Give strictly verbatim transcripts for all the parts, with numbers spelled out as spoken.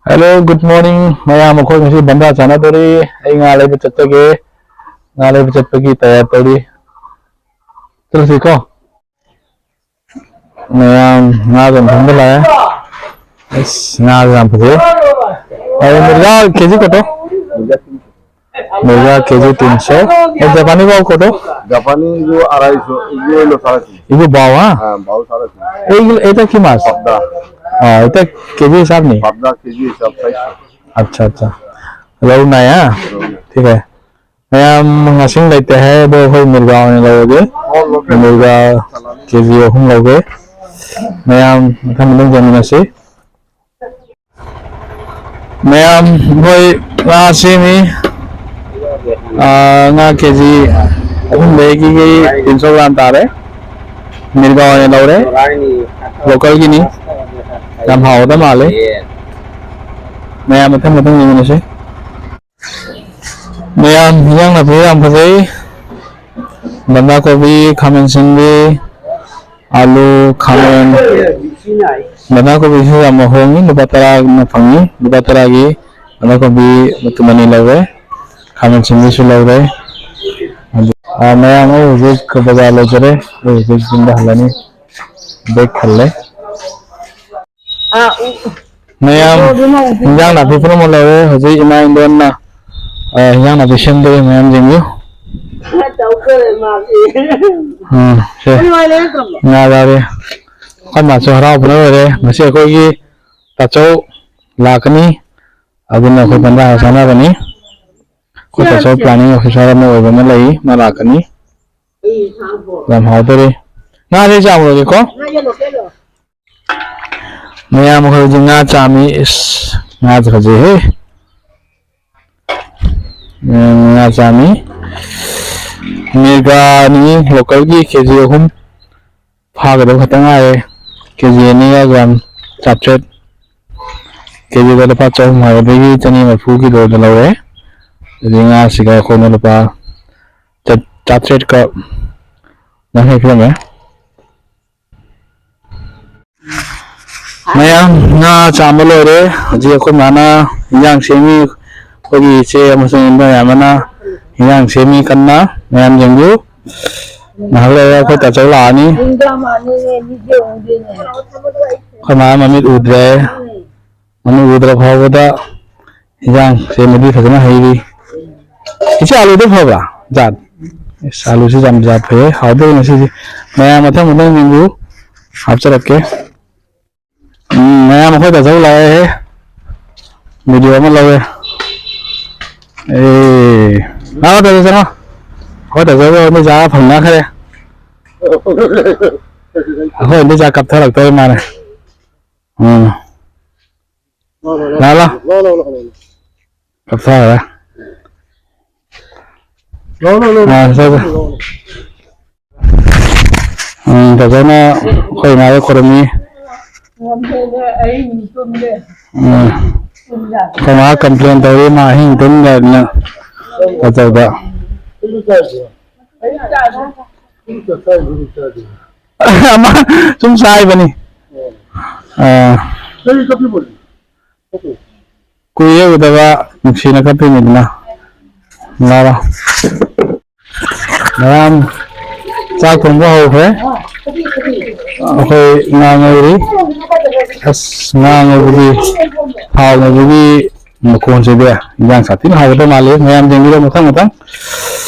Hello, good morning. ꯃꯌꯥꯝ, ꯑꯩꯈꯣꯏ ꯉꯁꯤ ꯕꯟꯗꯥ ꯆꯥꯟꯅꯗꯣꯔꯤ꯫ ꯑꯩ ꯉꯥ ꯂꯩꯕ ꯆꯠꯆꯒꯦ꯫ ꯉꯥ ꯂꯩꯕ ꯆꯠꯄꯒꯤ ꯇꯌꯥꯔ ꯇꯧꯔꯤ꯫ ꯆꯠꯂꯁꯤꯀꯣ꯫ ꯃꯌꯥꯝ, ꯉꯥ ꯌꯣꯟꯐꯝꯗ ꯂꯥꯛꯑꯦ꯫ ꯑꯁ, ꯉꯥꯁꯦ ꯌꯥꯝ ꯐꯖꯩ꯫ ꯑꯩ ꯃꯤꯔꯒꯥ ꯀꯦꯖꯤ ꯀꯣꯇꯣ? ꯃꯤꯔꯒꯥ ꯀꯦꯖꯤ ꯇꯤꯟ ꯁꯣ꯫ ꯑꯦ, ꯖꯄꯥꯅꯤ ꯕꯥꯎ ꯀꯣꯇꯣ? জাপানি ইগো আড়াইশো, ইগো হইলো সাড়ে তিন। ইগো বাও, হ্যাঁ? হ্যাঁ, বাও সাড়ে তিন। এই, এটা কি মাছ? পাবদা। আহ, এটা কেজি হিসাব নেই? পাবদা কেজি হিসাব চারশো। আচ্ছা, আচ্ছা। রৌ নাই, হ্যাঁ? ঠিক আছে। ꯃꯌꯥꯝ, ꯉꯥꯁꯤꯡ ꯂꯩꯇꯦ ꯍꯥꯏ, ꯑꯗꯣ ꯑꯩꯈꯣꯏ ꯃꯤꯔꯒꯥ ꯑꯣꯏꯅ ꯂꯧꯔꯒꯦ꯫ ꯃꯤꯔꯒꯥ ꯀꯦꯖꯤ ꯑꯍꯨꯝ ꯂꯧꯒꯦ꯫ ꯃꯌꯥꯝ ꯃꯊꯪ ꯃꯊꯪ ꯌꯦꯡꯃꯤꯟꯅꯁꯤ꯫ ꯃꯌꯥꯝ, ꯑꯩꯈꯣꯏ ꯉꯥ ꯁꯦꯝꯃꯤ꯫ ꯑꯥ, ꯉꯥ ꯀꯦꯖꯤ ꯑꯍꯨꯝꯗꯒꯤ ꯇꯤꯟ ꯁꯣ ꯒ꯭ꯔꯥꯝ ꯇꯥꯔꯦ꯫ ꯃꯤꯔꯒꯥ ꯑꯣꯏꯅ ꯂꯧꯔꯦ꯫ ꯂꯣꯀꯦꯜꯒꯤꯅꯤ꯫ ꯌꯥꯝ ꯍꯥꯎꯒꯗꯕ ꯃꯥꯜꯂꯦ꯫ ꯃꯌꯥꯝ ꯃꯊꯪ ꯃꯊꯪ ꯌꯦꯡꯃꯤꯟꯅꯁꯤ꯫ ꯃꯌꯥꯝ, ꯍꯤꯟꯖꯥꯡ ꯅꯥꯄꯤ ꯌꯥꯝ ꯐꯖꯩ꯫ ꯕꯟꯗꯥ ꯀꯣꯕꯤ, ꯈꯥꯃꯦꯟ ꯑꯁꯤꯟꯕꯤ, ꯑꯥꯂꯨ, ꯈꯥꯃꯦꯟ꯫ ꯕꯟꯗꯥ ꯀꯣꯕꯤꯁꯨ ꯌꯥꯝꯅ ꯍꯣꯡꯉꯤ, ꯂꯨꯄꯥ ꯇꯔꯥꯅ ꯐꯪꯉꯤ꯫ ꯂꯨꯄꯥ ꯇꯔꯥꯒꯤ ꯕꯟꯗꯥ ꯀꯣꯕꯤ ꯃꯇꯨꯝ ꯑꯅꯤ ꯂꯧꯔꯦ꯫ ꯈꯥꯃꯦꯟ ꯑꯁꯤꯟꯕꯤꯁꯨ ꯂꯧꯔꯦ꯫ ꯑꯗꯨ, ꯑꯥ, ꯃꯌꯥꯝ, ꯑꯩ ꯍꯧꯖꯤꯛ ꯕꯖꯥꯔ ꯂꯣꯏꯖꯔꯦ꯫ ꯑꯩ ꯍꯧꯖꯤꯛ ꯌꯨꯝꯗ ꯍꯜꯂꯅꯤ꯫ ꯕꯦꯛ ꯈꯜꯂꯦ꯫ ꯃꯌꯥꯝ, ꯏꯟꯖꯥꯡ ꯅꯥꯄꯤ ꯄꯨꯝꯅꯃꯛ ꯂꯧꯔꯦ꯫ ꯍꯧꯖꯤꯛ ꯏꯃꯥ ꯏꯟꯗꯣꯟꯅ, ꯑ, ꯏꯟꯖꯥꯡ ꯅꯥꯄꯤ ꯁꯦꯝꯗꯣꯔꯤ, ꯃꯌꯥꯝ ꯌꯦꯡꯕꯤꯌꯨ꯫ ꯎꯝ, ꯁꯦ꯫ ꯉꯥ ꯌꯥꯎꯔꯦ꯫ ꯑꯩꯈꯣꯏ ꯃꯥꯁꯨ ꯍꯔꯥꯎꯕꯅ ꯂꯣꯏꯔꯦ꯫ ꯉꯁꯤ ꯑꯩꯈꯣꯏꯒꯤ ꯇꯥꯆꯧ ꯂꯥꯛꯀꯅꯤ꯫ ꯑꯗꯨꯅ ꯑꯩꯈꯣꯏ ꯕꯟꯗꯥ ꯆꯥꯅꯕꯅꯤ꯫ ꯑꯩꯈꯣꯏ ꯇꯥꯆꯧ planning officer ꯑꯃ ꯑꯣꯏꯕ ꯑꯃ ꯂꯩ, ꯃꯥ ꯂꯥꯛꯀꯅꯤ꯫ ꯌꯥꯝ ꯍꯥꯎꯗꯣꯔꯤ꯫ ꯉꯥꯁꯦ ꯆꯥꯝꯃꯨꯔꯒꯦꯀꯣ꯫ ꯃꯌꯥꯝ, ꯑꯩꯈꯣꯏ ꯍꯧꯖꯤꯛ ꯉꯥ ꯆꯥꯝꯃꯤ꯫ ꯏꯁ, ꯉꯥꯁꯦ ꯐꯖꯩꯍꯦ꯫ ꯎꯝ, ꯉꯥ ꯆꯥꯝꯃꯤ꯫ ꯃꯤꯔꯒꯥꯅꯤ, ꯂꯣꯀꯦꯜꯒꯤ ꯀꯦꯖꯤ ꯑꯍꯨꯝ ꯐꯥꯒꯗꯕ ꯈꯛꯇ ꯉꯥꯏꯔꯦ꯫ ꯀꯦꯖꯤ ꯑꯅꯤꯒ ꯒ꯭ꯔꯥꯝ ꯆꯥꯇ꯭ꯔꯦꯠ꯫ ꯀꯦꯖꯤꯗ ꯂꯨꯄꯥ ꯆꯍꯨꯝ ꯍꯥꯏꯕꯗꯒꯤ ꯆꯅꯤ ꯃꯔꯤꯐꯨ ꯀꯤꯂꯣꯗ ꯂꯧꯔꯦ꯫ ꯑꯗꯨꯗꯤ ꯉꯥꯁꯤꯒ ꯑꯩꯈꯣꯏꯅ ꯂꯨꯄꯥ ꯆꯥ-, ꯆꯥꯇ꯭ꯔꯦꯠꯀ ꯌꯥꯡꯈꯩ ꯄꯤꯔꯝꯃꯦ꯫ ꯃꯌꯥꯝ, ꯉꯥ ꯆꯥꯝꯕ ꯂꯣꯏꯔꯦ꯫ ꯍꯧꯖꯤꯛ ꯑꯩꯈꯣꯏ ꯃꯥꯅ ꯏꯟꯖꯥꯡ ꯁꯦꯝꯃꯤ꯫ ꯑꯩꯈꯣꯏꯒꯤ ꯏꯆꯦ ꯑꯃꯁꯨꯡ ꯏꯟꯗꯣꯟ ꯌꯥꯝꯕꯅ ꯏꯟꯖꯥꯡ ꯁꯦꯝꯃꯤ ꯀꯟꯅ꯫ ꯃꯌꯥꯝ ꯌꯦꯡꯕꯤꯌꯨ꯫ ꯉꯥꯏꯍꯥꯛ ꯂꯩꯔꯒ ꯑꯩꯈꯣꯏ ꯇꯥꯆꯧ ꯂꯥꯛꯑꯅꯤ꯫ ꯑꯩꯈꯣꯏ ꯃꯥ ꯃꯃꯤꯠ ꯎꯗ꯭ꯔꯦ꯫ ꯃꯃꯤꯠ ꯎꯗ꯭ꯔ ꯐꯥꯎꯕꯗ ꯏꯟꯖꯥꯡ ꯁꯦꯝꯕꯗꯤ ꯐꯖꯅ ꯍꯩꯔꯤ꯫ ꯏꯆꯦ, ꯑꯂꯨꯗꯣ ꯐꯕ꯭ꯔꯥ? ꯖꯥꯠ꯫ ꯑꯁ, ꯑꯂꯨꯁꯤ ꯌꯥꯝ ꯖꯥꯠ ꯐꯩꯌꯦ꯫ ꯍꯥꯎꯗꯣꯏꯅꯦ ꯉꯁꯤꯗꯤ꯫ ꯃꯌꯥꯝ ꯃꯊꯪ ꯃꯊꯪ ꯌꯦꯡꯕꯤꯌꯨ꯫ ꯍꯥꯞꯆꯔꯛꯀꯦ꯫ ꯎꯝ, ꯃꯌꯥꯝ ꯑꯩꯈꯣꯏ ꯇꯥꯆꯧ ꯂꯥꯛꯑꯦ꯫ ꯚꯤꯗꯤꯑꯣ ꯑꯃ ꯂꯧꯋꯦ꯫ ꯑꯦ, ꯂꯥꯛꯑꯣ ꯇꯥꯆꯧ ꯆꯪꯉꯣ꯫ ꯑꯩꯈꯣꯏ ꯇꯥꯆꯧꯒ ꯑꯩꯈꯣꯏ ꯆꯥ ꯐꯪꯅꯈ꯭ꯔꯦ꯫ ꯑꯩꯈꯣꯏ ꯑꯝꯇ ꯆꯥ ꯀꯞꯊꯔꯛꯇꯧꯔꯤ ꯃꯥꯅꯦ꯫ ꯎꯝ꯫ ꯂꯥꯛꯑꯣ, ꯂꯥꯛꯑꯣ꯫ ꯀꯞꯊꯔꯦ꯫ ꯑꯥ, ꯆꯠ, ꯆꯠ꯫ ꯎꯝ, ꯐꯖꯅ ꯑꯩꯈꯣꯏ ꯏꯃꯥꯗ ꯈꯨꯔꯨꯝꯃꯤ꯫ ꯎꯝ꯫ ꯑꯩꯈꯣꯏ ꯃꯥ complain ꯇꯧꯔꯤ, ꯃꯥ ꯑꯍꯤꯡ ꯇꯨꯝꯗꯕꯅꯤꯅ꯫ ꯀꯩꯗꯧꯕ? ꯑꯃ ꯁꯨꯝ ꯆꯥꯏꯕꯅꯤ꯫ ꯑꯥ꯫ ꯀꯨꯏꯔꯦ ꯎꯗꯕ, ꯅꯨꯡꯁꯤꯅ ꯀꯞꯄꯤꯅꯤꯗꯅ꯫ ꯂꯥꯎꯔꯣ꯫ ꯃꯌꯥꯝ ꯆꯥꯛ ꯊꯣꯡꯕ ꯍꯧꯈ꯭ꯔꯦ꯫ ꯑꯩꯈꯣꯏ ꯉꯥ ꯉꯧꯔꯤ꯫ ꯑꯁ, ꯉꯥ ꯉꯧꯕꯒꯤ, ꯊꯥꯎ ꯉꯧꯕꯒꯤ ꯃꯈꯣꯟꯁꯤꯗꯤ ꯏꯟꯖꯥꯡ ꯁꯥꯊꯤꯅ ꯍꯥꯎꯒꯗꯧ ꯃꯥꯜꯂꯤ꯫ ꯃꯌꯥꯝ ꯌꯦꯡꯕꯤꯔꯣ ꯃꯊꯪ ꯃꯊꯪ꯫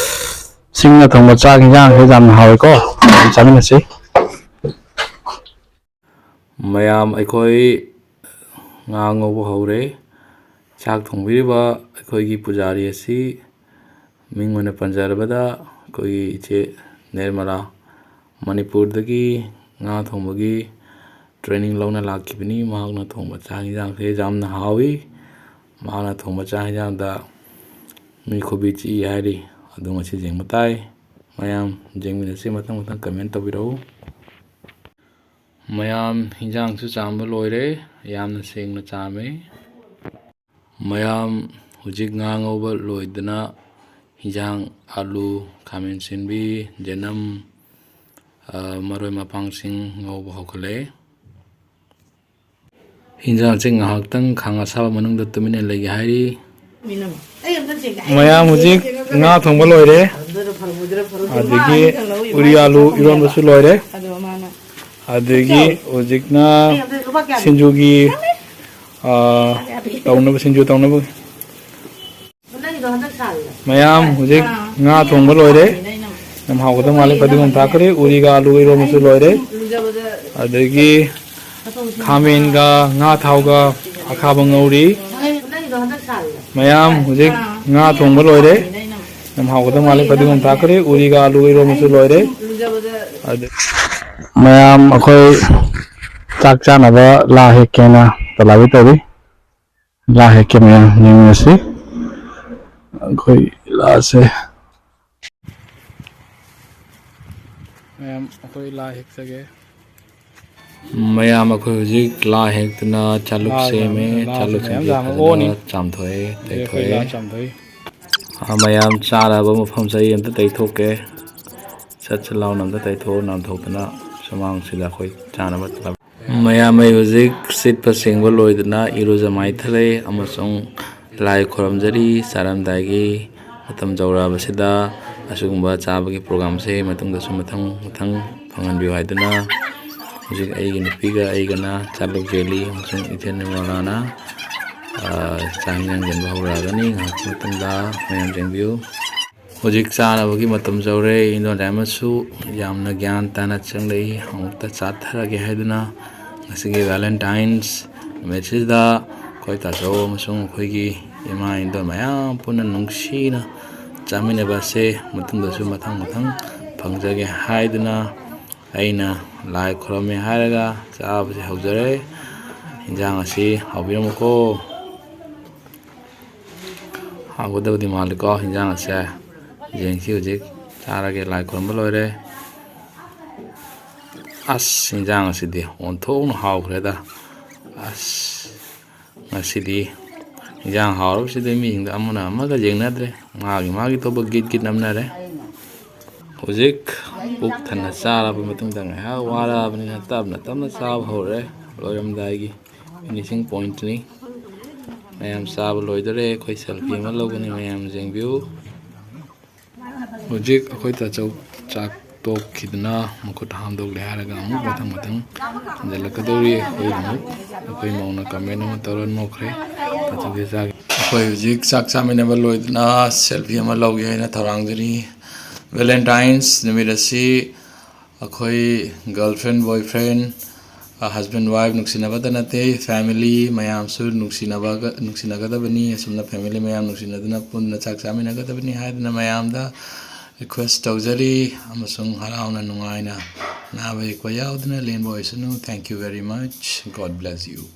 ꯁꯤꯡꯅ ꯊꯣꯡꯕ ꯆꯥꯛ ꯏꯟꯖꯥꯡꯁꯦ ꯌꯥꯝꯅ ꯍꯥꯎꯋꯤꯀꯣ꯫ ꯃꯌꯥꯝ ꯆꯥꯃꯤꯟꯅꯁꯤ꯫ ꯃꯌꯥꯝ, ꯑꯩꯈꯣꯏ ꯉꯥ ꯉꯧꯕ ꯍꯧꯔꯦ꯫ ꯆꯥꯛ ꯊꯣꯡꯕꯤꯔꯤꯕ ꯑꯩꯈꯣꯏꯒꯤ ꯄꯨꯖꯥꯔꯤ ꯑꯁꯤ ꯃꯤꯡ ꯑꯣꯏꯅ ꯄꯟꯖꯔꯕꯗ ꯑꯩꯈꯣꯏꯒꯤ ꯏꯆꯦ ꯅꯤꯔꯃꯂꯥ, ꯃꯅꯤꯄꯨꯔꯗꯒꯤ ꯉꯥ ꯊꯣꯡꯕꯒꯤ training ꯂꯧꯅ ꯂꯥꯛꯈꯤꯕꯅꯤ꯫ ꯃꯍꯥꯛꯅ ꯊꯣꯡꯕ ꯆꯥꯛ ꯏꯟꯖꯥꯡꯁꯦ ꯌꯥꯝꯅ ꯍꯥꯎꯏ꯫ ꯃꯍꯥꯛꯅ ꯊꯣꯡꯕ ꯆꯥꯛ ꯏꯟꯖꯥꯡꯗ ꯃꯤ ꯈꯨꯕꯤ ꯆꯤꯛꯏ ꯍꯥꯏꯔꯤ꯫ ꯑꯗꯨ ꯉꯁꯤ ꯌꯦꯡꯕ ꯇꯥꯏ꯫ ꯃꯌꯥꯝ ꯌꯦꯡꯃꯤꯟꯅꯁꯤ꯫ ꯃꯊꯪ ꯃꯊꯪ comment ꯇꯧꯕꯤꯔꯛꯎ꯫ ꯃꯌꯥꯝ, ꯍꯤꯟꯖꯥꯡꯁꯨ ꯆꯥꯝꯕ ꯂꯣꯏꯔꯦ꯫ ꯌꯥꯝꯅ ꯁꯦꯡꯅ ꯆꯥꯝꯃꯦ꯫ ꯃꯌꯥꯝ, ꯍꯧꯖꯤꯛ ꯉꯥ ꯉꯧꯕ ꯂꯣꯏꯗꯅ ꯍꯤꯟꯖꯥꯡ ꯑꯂꯨ, ꯈꯥꯃꯦꯟ ꯑꯁꯤꯟꯕꯤ, ꯌꯦꯅꯝ, ꯑ, ꯃꯔꯣꯏ ꯃꯄꯥꯡꯁꯤꯡ ꯉꯧꯕ ꯍꯧꯒꯠꯂꯦ꯫ ꯍꯤꯟꯖꯥꯡꯁꯦ ꯉꯥꯏꯍꯥꯛꯇꯪ ꯈꯥꯡ ꯑꯁꯥꯕ ꯃꯅꯨꯡꯗ ꯇꯨꯃꯤꯟꯅ ꯂꯩꯒꯦ ꯍꯥꯏꯔꯤ꯫ ꯃꯌꯥꯝ ꯍꯧꯖꯤꯛ ꯉꯥ ꯊꯣꯡꯕ ꯂꯣꯏꯔꯦ꯫ ꯑꯗꯒꯤ ꯎꯔꯤ ꯑꯂꯨ ꯏꯔꯣꯟꯕꯁꯨ ꯂꯣꯏꯔꯦ꯫ ꯑꯗꯒꯤ ꯍꯧꯖꯤꯛꯅ ꯁꯤꯡꯖꯨꯒꯤ, ꯑꯥ, ꯇꯧꯅꯕ, ꯁꯤꯡꯖꯨ ꯇꯧꯅꯕ꯫ ꯃꯌꯥꯝ ꯍꯧꯖꯤꯛ ꯉꯥ ꯊꯣꯡꯕ ꯂꯣꯏꯔꯦ꯫ ꯌꯥꯝ ꯍꯥꯎꯒꯗꯕ ꯃꯥꯜꯂꯦ꯫ ꯐꯗꯤꯒꯣꯝ ꯊꯥꯛꯈ꯭ꯔꯦ꯫ ꯎꯔꯤꯒ ꯑꯂꯨꯒ ꯏꯔꯣꯟꯕꯁꯨ ꯂꯣꯏꯔꯦ꯫ ꯑꯗꯒꯤ ꯈꯥꯃꯦꯟꯒ ꯉꯥ ꯊꯥꯎꯒ ꯑꯈꯥꯕ ꯉꯧꯔꯤ꯫ ꯃꯌꯥꯝ ꯍꯧꯖꯤꯛ ꯉꯥ ꯊꯣꯡꯕ ꯂꯣꯏꯔꯦ꯫ ꯌꯥꯝ ꯍꯥꯎꯒꯗꯕ ꯃꯥꯜꯂꯦ꯫ ꯐꯗꯤꯒꯣꯝ ꯊꯥꯛꯈ꯭ꯔꯦ꯫ ꯎꯔꯤꯒ ꯑꯂꯨꯒ ꯏꯔꯣꯟꯕꯁꯨ ꯂꯣꯏꯔꯦ꯫ ꯑꯗ-, ꯃꯌꯥꯝ ꯑꯩꯈꯣꯏ ꯆꯥꯛ ꯆꯥꯅꯕ ꯂꯥ ꯍꯦꯛꯀꯦꯅ ꯇꯂꯥꯕꯤ ꯇꯧꯔꯤ꯫ ꯂꯥ ꯍꯦꯛꯀꯦ ꯃꯌꯥꯝ ꯌꯦꯡꯃꯤꯟꯅꯁꯤ꯫ ꯑꯩꯈꯣꯏ ꯂꯥꯁꯦ꯫ ꯃꯌꯥꯝ ꯑꯩꯈꯣꯏ ꯂꯥ ꯍꯦꯛꯆꯒꯦ꯫ ꯃꯌꯥꯝ ꯑꯩꯈꯣꯏ ꯍꯧꯖꯤꯛ ꯂꯥ ꯍꯦꯛꯇꯨꯅ ꯆꯥꯂꯨꯛ ꯂꯥ ꯁꯦꯝꯃꯦ꯫ ꯂꯥꯁꯦ ꯆꯥꯂꯨꯛ ꯃꯌꯥꯝ ꯁꯦꯝꯖꯤꯜꯂꯛꯄꯗꯨꯅ ꯌꯥꯝꯃꯛꯑꯣꯅꯤ꯫ ꯆꯥꯝꯊꯣꯛꯑꯦ, ꯍꯧꯖꯤꯛ ꯑꯩꯈꯣꯏ ꯇꯩꯊꯣꯛꯑꯦ꯫ ꯂꯥ ꯆꯥꯝꯊꯣꯛꯏ꯫ ꯑꯥ, ꯃꯌꯥꯝ ꯆꯥꯅꯕ ꯃꯐꯝꯁꯦ ꯑꯩ ꯑꯝꯇ ꯇꯩꯊꯣꯛꯀꯦ꯫ ꯁꯠ ꯁꯠ ꯂꯥꯎꯅ ꯑꯝꯇ ꯇꯩꯊꯣꯛꯑꯣ, ꯅꯥꯟꯊꯣꯛꯇꯅ ꯁꯨꯃꯥꯡꯁꯤꯗ ꯑꯩꯈꯣꯏ ꯆꯥꯅꯕ ꯇꯧ-, ꯃꯌꯥꯝ ꯑꯩ ꯍꯧꯖꯤꯛ ꯁꯤꯠꯄ ꯁꯦꯡꯕ ꯂꯣꯏꯗꯅ ꯏꯔꯨꯖ ꯃꯥꯏꯊꯔꯦ ꯑꯃꯁꯨꯡ ꯂꯥꯏ ꯈꯨꯔꯨꯝꯖꯔꯤ꯫ ꯆꯥꯔꯝꯗꯥꯏꯒꯤ ꯃꯇꯝ ꯌꯧꯔꯛꯑꯕꯁꯤꯗ ꯑꯁꯤꯒꯨꯝꯕ ꯆꯥꯕꯒꯤ ꯄ꯭ꯔꯣꯒ꯭ꯔꯥꯝꯁꯦ ꯃꯇꯨꯡꯗꯁꯨ ꯃꯊꯪ ꯃꯊꯪ ꯐꯪꯍꯟꯕꯤꯌꯨ ꯍꯥꯏꯗꯨꯅ ꯍꯧꯖꯤꯛ ꯑꯩꯒꯤ ꯅꯨꯄꯤꯒ ꯑꯩꯒꯅ ꯆꯥꯂꯨꯛ ꯖꯦꯂꯤ ꯑꯃꯁꯨꯡ ꯏꯆꯟ ꯅꯤꯔꯃꯂꯥꯅ, ꯑ, ꯆꯥꯛ ꯏꯟꯖꯥꯡ ꯌꯦꯟꯕ ꯍꯧꯔꯛꯑꯒꯅꯤ꯫ ꯉꯥꯏꯍꯥꯛꯀꯤ ꯃꯇꯨꯡꯗ ꯃꯌꯥꯝ ꯌꯦꯡꯕꯤꯌꯨ꯫ ꯍꯧꯖꯤꯛ ꯆꯥꯅꯕꯒꯤ ꯃꯇꯝ ꯌꯧꯔꯦ꯫ ꯏꯟꯗꯣꯟ ꯑꯃꯁꯨ ꯌꯥꯝꯅ ꯒ꯭ꯌꯥꯟ ꯇꯥꯅ ꯆꯪꯂꯛꯏ꯫ ꯑꯃꯨꯛꯇ ꯆꯥꯊꯔꯒꯦ ꯍꯥꯏꯗꯨꯅ ꯉꯁꯤꯒꯤ ꯚꯦꯂꯦꯟꯇꯥꯏꯟꯁ ꯅꯨꯃꯤꯠꯁꯤꯗ ꯑꯩꯈꯣꯏ ꯇꯥꯆꯧ ꯑꯃꯁꯨꯡ ꯑꯩꯈꯣꯏꯒꯤ ꯏꯃꯥ ꯏꯟꯗꯣꯟ ꯃꯌꯥꯝ ꯄꯨꯟꯅ ꯅꯨꯡꯁꯤꯅ ꯆꯥꯃꯤꯟꯅꯕ ꯑꯁꯦ ꯃꯇꯨꯡꯗꯁꯨ ꯃꯊꯪ ꯃꯊꯪ ꯐꯪꯖꯒꯦ ꯍꯥꯏꯗꯨꯅ ꯑꯩꯅ ꯂꯥꯏ ꯈꯨꯔꯝꯃꯦ ꯍꯥꯏꯔꯒ ꯆꯥꯕꯁꯦ ꯍꯧꯖꯔꯦ꯫ ꯏꯟꯖꯥꯡ ꯑꯁꯤ ꯍꯥꯎꯕꯤꯔꯝꯃꯨꯀꯣ꯫ ꯍꯥꯎꯒꯗꯕꯗꯤ ꯃꯥꯜꯂꯤꯀꯣ ꯍꯤꯟꯖꯥꯡ ꯑꯁꯦ꯫ ꯌꯦꯡꯁꯤ ꯍꯧꯖꯤꯛ ꯆꯥꯔꯒꯦ꯫ ꯂꯥꯏ ꯈꯨꯔꯨꯝꯕ ꯂꯣꯏꯔꯦ꯫ ꯑꯁ, ꯍꯤꯟꯖꯥꯡ ꯑꯁꯤꯗꯤ ꯑꯣꯟꯊꯣꯛꯅ ꯍꯥꯎꯈ꯭ꯔꯦꯗ꯫ ꯑꯁ, ꯉꯁꯤꯗꯤ ꯍꯤꯟꯖꯥꯡ ꯍꯥꯎꯔꯕꯁꯤꯗ ꯃꯤꯁꯤꯡꯗ ꯑꯃꯅ ꯑꯃꯒ ꯌꯦꯡꯅꯗ꯭ꯔꯦ꯫ ꯃꯥꯒꯤ ꯃꯥꯒꯤ ꯊꯣꯛꯄ ꯒꯤꯠ ꯒꯤꯠ ꯅꯝꯅꯔꯦ꯫ ꯍꯧꯖꯤꯛ ꯄꯨꯛ ꯊꯟꯅ ꯆꯥꯔꯕ ꯃꯇꯨꯡꯗ ꯉꯥꯏꯍꯥꯛ ꯋꯥꯔꯛꯑꯕꯅꯤꯅ ꯇꯞꯅ ꯇꯞꯅ ꯆꯥꯕ ꯍꯧꯔꯦ꯫ ꯂꯣꯏꯔꯝꯗꯥꯏꯒꯤ Finishing pointꯅꯤ꯫ ꯃꯌꯥꯝ ꯆꯥꯕ ꯂꯣꯏꯗꯣꯔꯦ꯫ ꯑꯩꯈꯣꯏ selfie ꯑꯃ ꯂꯧꯒꯅꯤ꯫ ꯃꯌꯥꯝ ꯌꯦꯡꯕꯤꯌꯨ꯫ ꯍꯧꯖꯤꯛ ꯑꯩꯈꯣꯏ ꯇꯥꯆꯧ ꯆꯥꯛ ꯇꯣꯛꯈꯤꯗꯅ ꯃꯈꯨꯠ ꯍꯥꯝꯗꯣꯛꯂꯦ ꯍꯥꯏꯔꯒ ꯑꯃꯨꯛ ꯃꯊꯪ ꯃꯊꯪ ꯍꯟꯖꯜꯂꯛꯀꯗꯧꯔꯤ꯫ ꯑꯩꯈꯣꯏ ꯑꯃꯨꯛ, ꯑꯩꯈꯣꯏ ꯃꯧꯅ comment ꯑꯃ ꯇꯧꯔ ꯅꯣꯛꯈ꯭ꯔꯦ꯫ ꯇꯥꯆꯧꯒꯤ ꯆꯥꯛ꯫ ꯑꯩꯈꯣꯏ ꯍꯧꯖꯤꯛ ꯆꯥꯛ ꯆꯥꯃꯤꯟꯅꯕ ꯂꯣꯏꯗꯅ selfie ꯑꯃ ꯂꯧꯒꯦ ꯍꯥꯏꯅ ꯊꯧꯔꯥꯡꯖꯔꯤ꯫ Valentine's ꯅꯨꯃꯤꯠ ꯑꯁꯤ ꯑꯩꯈꯣꯏ girlfriend, boyfriend, husband, wife ꯅꯨꯡꯁꯤꯅꯕꯇ ꯅꯠꯇꯦ, family ꯃꯌꯥꯝꯁꯨ ꯅꯨꯡꯁꯤꯅꯕꯒ-, ꯅꯨꯡꯁꯤꯅꯒꯗꯕꯅꯤ꯫ ꯑꯁꯨꯝꯅ family ꯃꯌꯥꯝ ꯅꯨꯡꯁꯤꯅꯗꯨꯅ ꯄꯨꯟꯅ ꯆꯥꯛ ꯆꯥꯃꯤꯟꯅꯒꯗꯕꯅꯤ ꯍꯥꯏꯗꯨꯅ ꯃꯌꯥꯝꯗ request ꯇꯧꯖꯔꯤ꯫ ꯑꯃꯁꯨꯡ ꯍꯔꯥꯎꯅ ꯅꯨꯡꯉꯥꯏꯅ ꯑꯅꯥꯕ ꯌꯦꯛꯄ ꯌꯥꯎꯗꯅ ꯂꯦꯟꯕ ꯑꯣꯏꯁꯅꯨ꯫ Thank you very much. God bless you.